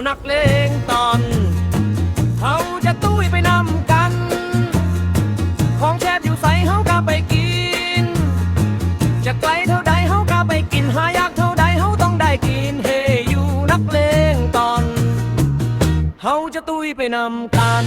ນັກເລງຕອນ ເຮົາຈະຕຸ້ຍໄປນຳກັນ ຂອງແຊບຢູ່ໃສເຮົາກໍໄປກິນ ຈະໄກເທົ່າໃດເຮົາກໍໄປກິນ ຫາຍາກເທົ່າໃດເຮົາຕ້ອງໄດ້ກິນ ເຮຢູ່ນັກເລງຕອນ ເຮົາຈະຕຸ້ຍໄປນຳກັນ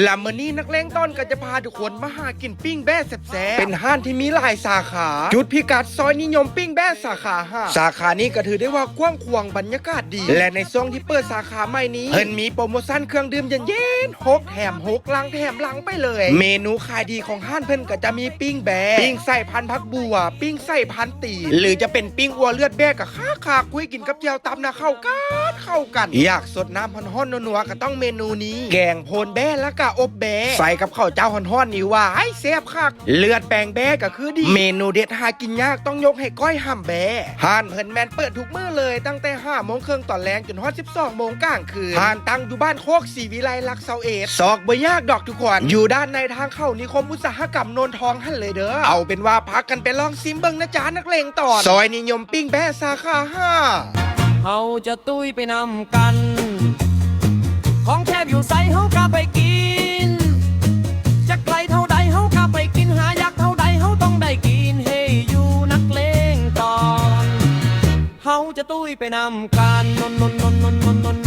ລະມື້ນີ້ນັກເລງຕອນກໍຈະພາທຸກຄົນມາຫາກິນປີ້ງແບ້ແຊບໆ ເປັນຮ້ານທີ່ມີຫຼາຍສາຂາ ຈຸດພິກັດ ຊອຍນິຍົມປີ້ງແບ້ສາຂາຫ້າ ສາຂານີ້ກໍຖືໄດ້ວ່າກວ້າງຂວາງ ບັນຍາກາດດີ ແລະ ໃນຊ່ວງທີ່ເປີດສາຂາໃໝ່ນີ້ ເພິ່ນມີໂປຣໂມຊັນເຄື່ອງດື່ມເຢັນໆ ຫົກແຖມຫົກ ລັງແຖມລັງໄປເລີຍ ເມນູຂາຍດີຂອງຮ້ານເພິ່ນກໍຈະມີປີ້ງແບ້ ປີ້ງໄສ້ພັນຜັກບົ່ວ ປີ້ງໄສ້ພັນຕີນ ຫຼືຈະເປັນປີ້ງອົ່ວເລືອດແບ້ກໍຄັກໆ ຄຸຍກິນກັບແຈ່ວຕຳນະ ເຂົ້າກັນ ເຂົ້າກັນ ຢາກ ສົດນ້ຳຮ້ອນໆ ນົວໆ ກໍຕ້ອງເມນູນີ້ ແກງໂພນແບ້ ແລ້ວກໍອົບແບ້ ໃສ່ກັບເຂົ້າເຈົ້າຮ້ອນໆ ນີ້ ວ້າຍ ແຊບຄັກ ເລືອດແປງແບ້ກໍຄືດີ ເມນູເດັດຫາກິນຍາກ ຕ້ອງຍົກໃຫ້ກ້ອຍຫ້ຳແບ້ ຮ້ານເພິ່ນແມ່ນເປີດທຸກມື້ເລີຍ ຕັ້ງແຕ່ຫ້າໂມງເຄິ່ງຕອນແລງ ຈົນຮອດສິບສອງໂມງກາງຄືນ ຮ້ານຕັ້ງຢູ່ບ້ານໂຄກສີວິໄລ ຫຼັກຊາວເອັດ ຊອກບໍ່ຍາກດອກທຸກຄົນ ຢູ່ດ້ານໃນທາງເຂົ້ານິຄົມອຸດສາຫະກຳໂນນທອງຫັ້ນເລີຍເດີ ເອົາເປັນວ່າພາກັນໄປລອງຊິມເບິ່ງນະຈ້າ ນັກເລງຕອນ ຊອຍນິຍົມປີ້ງແບ້ສາຂາຫ້າ ເຮົາຈະຕຸ້ຍໄປນຳກັນ ຂອງແຊບຢູ່ໃສເຮົາກໍໄປກິນ ຈະໄກເທົ່າໃດເຮົາກໍໄປກິນ ຫາຍາກເທົ່າໃດເຮົາຕ້ອງໄດ້ກິນ ເຮຢູ່ນັກເລງຕອນ ເຮົາຈະຕຸ້ຍໄປນຳກັນ ນ